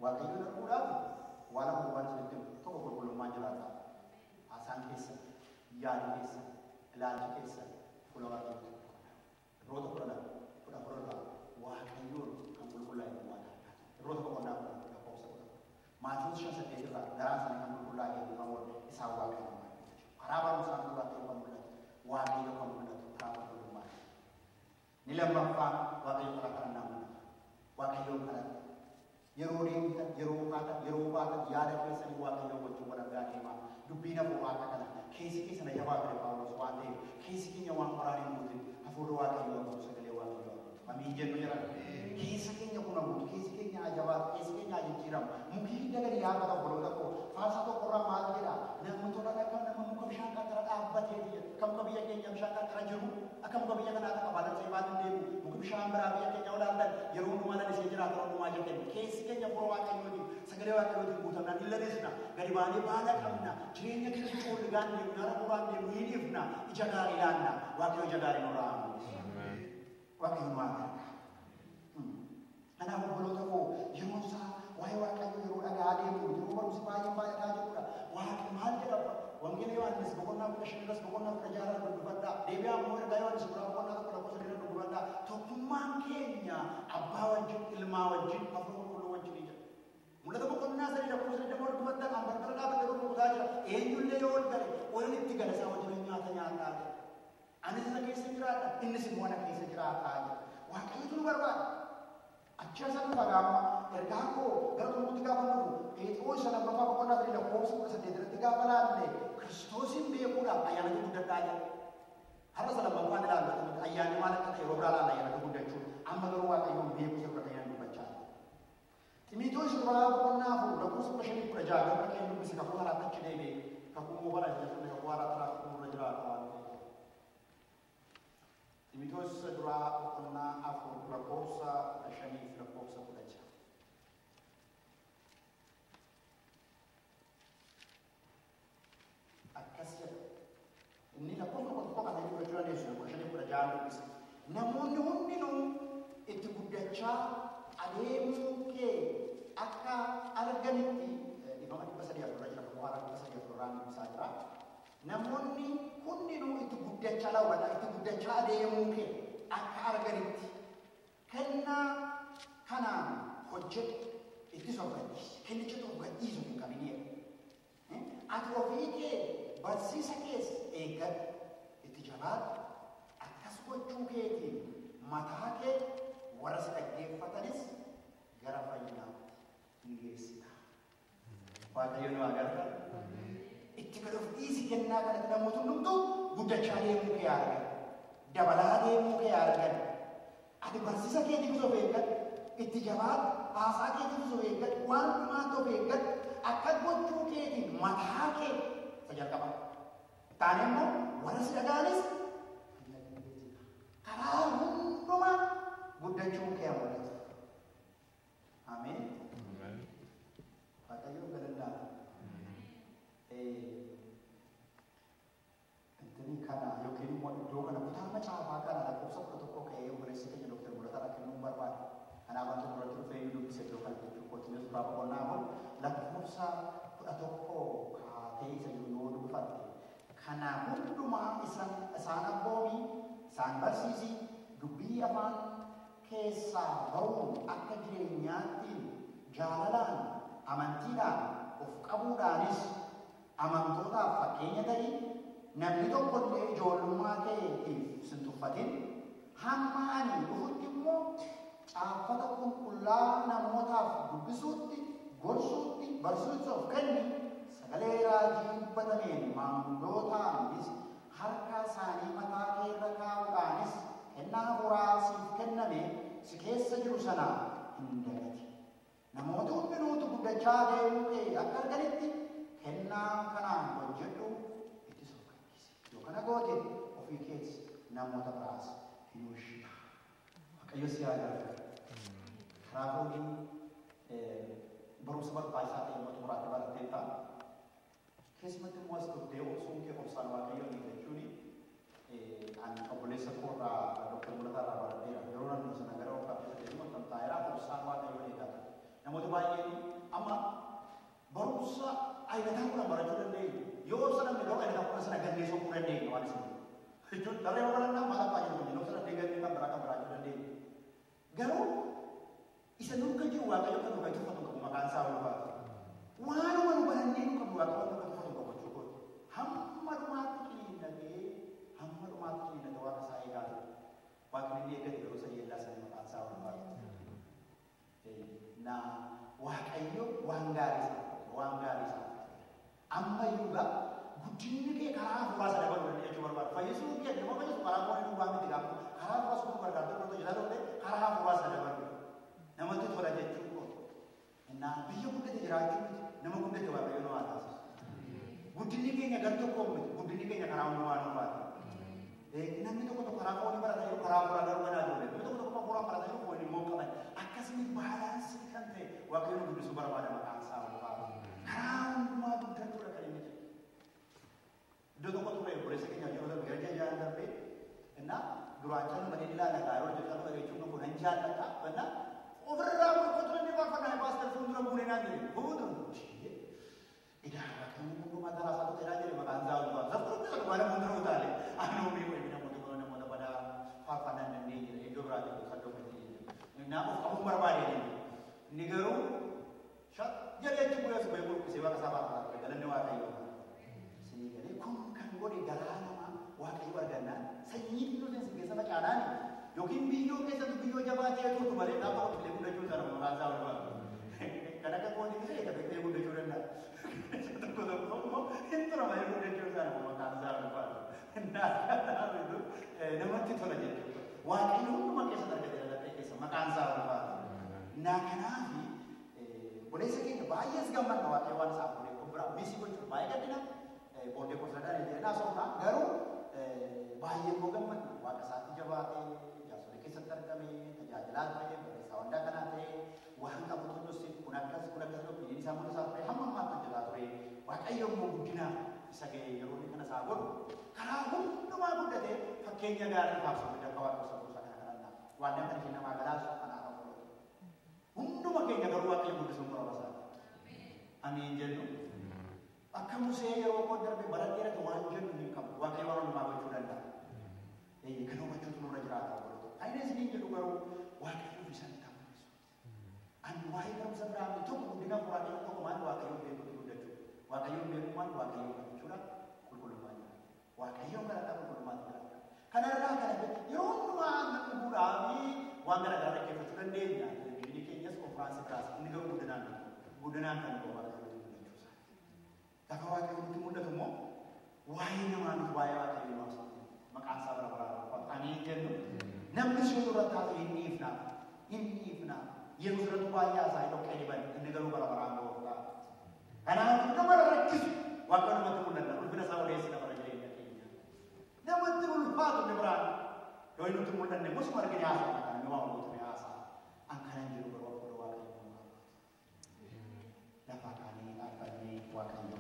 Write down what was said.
Waaqayyoon arguudhaaf waa lama duwwaan isinitti himu. Tokko qulqullummaan jiraata. Haasaan keessan, yaadi keessan, ilaalchi keessan fuula Waaqayyootti qulqullaa'u. Ibroota 12:14 irraa Waaqayyoon kan qulqullaa'e duwwaan argata. Ibroota boqonnaa 10 lakkoofsa 14. Maatewos 5:8 irraa garaan isaanii kan qulqullaa'e eebbifamoon isaan Waaqayyoon argatu. Karaa barumsaan Waaqayyo kan mul'atu, Waaqayyo kan mul'atu karaa qulqullummaa. Ni lammaffaa Waaqayyo karaa kadhannaa mul'ata. Waaqayyoon kadhata. Yeroo deemtan, yeroo kaatan, yeroo baatan yaada keessanii Waaqayyoon wajjin wal argaa deemaa. Dubbiin hafuuraa akka kana keessi keessa na jabaa ture Phaawulos waan ta'eef keessi keenya waan qoraan hin guutin hafuurri Waaqayyoo guutu sagalee Waaqayyoo guutu. Amiin jennu jira. Keessa keenya kun guutu, keessi keenya haa jabaatu, keessi keenya haa jijjiiramu. Muki hidda gadi dhaabbata obboloota koo. Faarsaa tokkorraa maal jedha? Namni tolaan akka nama muka bishaan qarqara dhaabbateeti jedha. Akka muka biyya keenya bishaan qarqara jiru, akka muka biyya kanaa akka baala baal hin deemu. Muki bishaan biraa biyya keenya olaaltan yeroo hundumaa lalisee jiraata, yeroo hundumaa ija kenna. Keessi keenya fuula Waaqayyootiin, sagalee Waaqayyootiin guutamnaan hin lalisna. Gadi baanee baala qabna. Jireenya keenya coolligaan deemu, nara muraan deemu hin ifna. Ija gaarii laanna. Waaqayyo ija gaarii nurraa haa mul'isu. Waaqayyo nu haa gargaaru. Kanaaf obboloota koo yeroon isaa waa'ee Waaqayyoo yeroo dhaga'aa deemu yeroo barumsi baay'een baay'ataa jirudha. Waaqni maal jedha? Wangeela Yohaannis boqonnaa 15 irras boqonnaa 16 irras dubbifadhaa. Deebi'aa immoo ergaa Yohaannis duraa boqonnaa 1 lakkoofsa 3 dubbifadhaa. Tokkummaan keenya abbaa wajjin, ilmaa wajjin, hafuura qulqulluu wajjin jedha. Mul'ata boqonnaa 3 lakkoofsa 20 dubbifattan an balbala dhaabbatee rukutaa jira. Eenyullee yoo ol gale olin itti gala isaa wajjin nyaata nyaataa jedha. Anis isa keessa jiraadha, innis immoo ana keessa jiraataa jedha. Waaqayyotu nu barbaada. Achi isa dhufa gaafa ergaan koo gara xumuruutti gaafa dhufu Phexros isa lammaffaa boqonnaa 3 lakkoofsa 18 irratti gaafa laalle Kiristoosin beekuudhaaf ayyaanatu guddadhaa jedha. Har'a isa lammaffaan ilaalla ayyaanni maal akka ta'e yeroo biraa laalla ayyaanatu guddachuu. Amma garuu Waaqayyoon beekuu isa dura ta'ee dubbachaa jira. Ximotewos duraa boqonnaa 4 lakkoofsa 15 16 gara keenya dubbise kakuu haaraatti achi deebi'e. Kakuu moofaa jechuun kakuu haaraatti kakuu irra jiraata waan ta'eef. Ximotewos duraa boqonnaa 4 lakkoofsa 15 lakkoofsa 16. Akkas jedha. Inni lakkoofsa tokko kan inni dubbachuu dandeessu 15 16 dubbise. Namoonni hundinuu itti guddachaa adeemuu kee akka arganitti dhifama 304 irra jira kakuu haaraa 304 irraa dubbisaa jira. Namoonni hundinuu itti guddachaa laawwadha itti guddachaa adeemuu kee akka arganitti kennaa kanaan hojjedhu ittis of gadhiisi. Kennicha of gadhiisu hin qabin. Ati ofii kee barsiisa kees eeggadhu itti jabaadhu. Akkas gochuu keetiin mataa kee warra si dhaggeeffatanis gara fayyinaatti ni geessita. Waaqayyo nu haa gargaaru. Itti gad of dhiisi kennaa kanatti namoota hundumtuu guddachaa deemuu kee argan. Dabalaa deemuu kee argan. Ati barsiisa keetiifis of eeggadhu. Itti jabaadhu. Haasaa keetiifis of eeggadhu. Waan hundumaatti of eeggadhu. Akka gochuu keetiin mataa kee isa jalqaba. Taane immoo warra si dhaga'anis karaa hundumaa guddachuun kee mul'atu. Ameen. Waaqayyoon galannaa. Intini kana yookiin immoo iddoo kana kutaa macaafaa kana lakkoofsa 11 ka'ee obboleessi keenya Dooktar Mul'ataa kennuun barbaada. Kanaaf wanti duratti dhufee iyyuu dubbise iddoo kana jechuu kooti. Duraa boqonnaa 4 lakkoofsa 11 kaatee isa jiru yoo dubbifatte. Kana hundumaa isaan abboomi, isaan barsiisi, dubbii afaan keessaa ba'uun akka jireenyaatti jaalalaan, amantiidhaan, of qabuudhaanis amantootaaf fakkeenya ta'i. Namni tokkollee ijoollummaa keetiif sin tuffatin. Hamma ani dhufutti immoo caaffata qulqullaa namootaaf dubbisuutti, gorsuutti, barsiisuutti of kenni. Sagalee raajii dubbatameen maanguddootaanis harka isaanii mataa kee irra kaa'uudhaanis kennaa hafuuraa siif kenname si keessa jiru sana hin dagatin. Namoota hundinuutu guddachaa deemuu kee akka arganitti kennaa kanaan hojjedhu ittis of gadhiisi. Yoo kana goote ofii kees namoota biraas hin oolchita. Waaqayyo si haa gargaaru. Karaa foonii barumsa barbaachisaa ta'e immoo xumuraatti baratteetta. Keessumatti immoo as dhuftee obsuun kee obsaan Waaqayyoon eeggachuun an obboleessa koorraa Dooktar Mulataa irraa baradheera. Yeroo naannoo sana gara waggaa keessa deemu akkam taa'eera obsaan Waaqayyoon eegaa ture. Namoota baay'een Jechuun tarree babal'annaa maal abbaa jiru kun yeroo sana deeggarri kan biraa jechuu dandeenya. Garuu isa nurka jiru Waaqayyo kan nu tuffatu qabu maqaan isaa ulfaatu. Waanuma nu barannee nu qabu Waaqayyo kan nu tuffatu qabu jechuudha. Hamma dhumaatti ciniinnatee hamma dhumaatti ciniinnatee Waaqa isaa eegaa ture. Waaqni inni eeggate garuu isa yeellaa sana maqaan isaa ulfaatu. Na Waaqayyo waan gaarii isaa waan gaarii isaa. Ammayyuu gaa guddinni kee karaa hafuuraa sana dabaluu danda'a jechuu barbaada. Fayyisuu kee nama fayyisu karaa foonii duwwaa miti gaafa karaa hafuuraa sun gargaartuu godhatu jira ta'e karaa hafuuraa sana dabaluu namatti tola jechuu kooti. Innaa biyya guddate jiraachuu miti nama guddate Waaqayyo nu haa taasisu. Guddinni keenya gar tokkoon miti guddinni keenya karaa hundumaa nu baata. Namni tokko tokko karaa foonii barata jiru karaa hafuuraa garuu ganaa jiru. Namni tokko tokko hafuuraa barata jiru foonii immoo qaban. Akkasuma baalaansii kan ta'e Waaqayyo nu guddisuu barbaada maqaan isaa ulfaatu. Karaa hundumaa guddachuudha kan inni jedhu. Iddoo tokko ture obboleessa keenya yeroo darbe gara jajjaan darbee innaa duraan callu malee ilaala gaaroo hojjetaa ture jechuun kun nan jaallata innaa ofirraa morkatu inni faarfannaa paaster fuuldura buunee naan jedhe fuuldura idaa Waaqayyo hundumaa garaa isaa ta'eeraa jedhe maqaan isaa ulfaatu. Safuruu isa dhugaa nama fuuldura utaale anuu mee wayii namoota kun namoota badaa faarfannaa hin dandeenye iddoo biraatti gosa iddoo miti innaa of qabuun barbaade inni garuu jedhee achi bu'ee as bu'ee qulqullise waaqa isaa faarfataa ture galanni Waaqayyoo. Sinii galee kun kan godhe garaa namaa Waaqayyo argannaan sanyii xinnoo sin keessa facaanaan yookiin biyyoo keessattu biyyoo jabaa ta'e turtu malee gaafa tokko biqilee guddachuu isaa nama maqaan isaa ulfaatu. Kan akka koonii ta'e biqilee guddachuu danda'a. Tokko tokko immoo hin tura malee guddachuu isaa nama maqaan isaa ulfaatu. Namatti tola jechuudha. Waaqayyo hunduma keessatti argate laphee keessa maqaan isaa ulfaatu. Naa kanaafi obboleessa keenya baay'ees gammadna Waaqayyo waan isaaf godhe kun biraa miisii gochuun baay'ee gaddina. Booddee gosa jedhee soofna garuu baay'ee immoo gammadna Waaqa isaatti jabaatee jaarsolii keessatti argame tajaajilaa ture barreessaa waldaa kanaa ta'e waan qabu tullus kun akkas biyyi isaa mul'isaa ture hamma ammaatti hojjetaa ture Waaqayyo immoo guddina isa ga'e yeroo inni kana isaa godhu karaa hundumaa guddatee fakkeenya gaarii faarsuuf akka Waaqa isa kuusaa kana kadhannaa waan namni ishee namaa galaasu kanaa qabu hunduma keenya garuu Waaqayyo guddisuun qorama isaati. Amiin jennu. Akka Musee yeroo koo darbe bara dheeratu waan jennu hin qabu. Waaqayyo waan hundumaa gochuu danda'a. Kan hubachuutu nurra jiraata obboloota. Ani isiniin jedhu garuu Waaqayyoof isa hin taasisu. Ani waa'ee barumsa biraa miti tokko guddina hafuuraa keessatti tokko maal Waaqayyoon beekuutti guddachuu. Waaqayyoon beekuu maal Waaqayyoon kadhachuudha qulqullummaa jiraata. Waaqayyoon kadhadhaa qulqullummaatti jiraata. Kanarraa kana yeroo hundumaa aannan dhuguudhaa fi waan garaa garaa dhaggeeffachuu dandeenya. Televizyiinii keenyas konfiraansii biraas inni garuu guddinaan guddinaan kan dhufu Waaqayyoon guddachuu isaa. Gaafa Waaqayyo nutti mul'atu immoo waa'ee namaa miti waa'ee Waaqayyoo namaaf maqaan isaa bara baraan ulfaatu. Amiin jennu namni sun irratti haa ta'u inni ifnaa inni ifnaa Yesuus irratti baay'ee isaa hin dhoqqee diban inni garuu bara baraan gooftaa. Kanaaf nama rakkisu Waaqayyo namatti mul'ata ulfina isaa odeessina bara jireenya keenya. Namatti ulfaatu inni biraan yoo inni nutti mul'anne mosuma argine haasaa kana inni waan guutume haasaa an kanan jedhu garuu hafuura Waaqayyoo nu haa baatu. Lafaa kaanee dhaabbannee Waaqayyo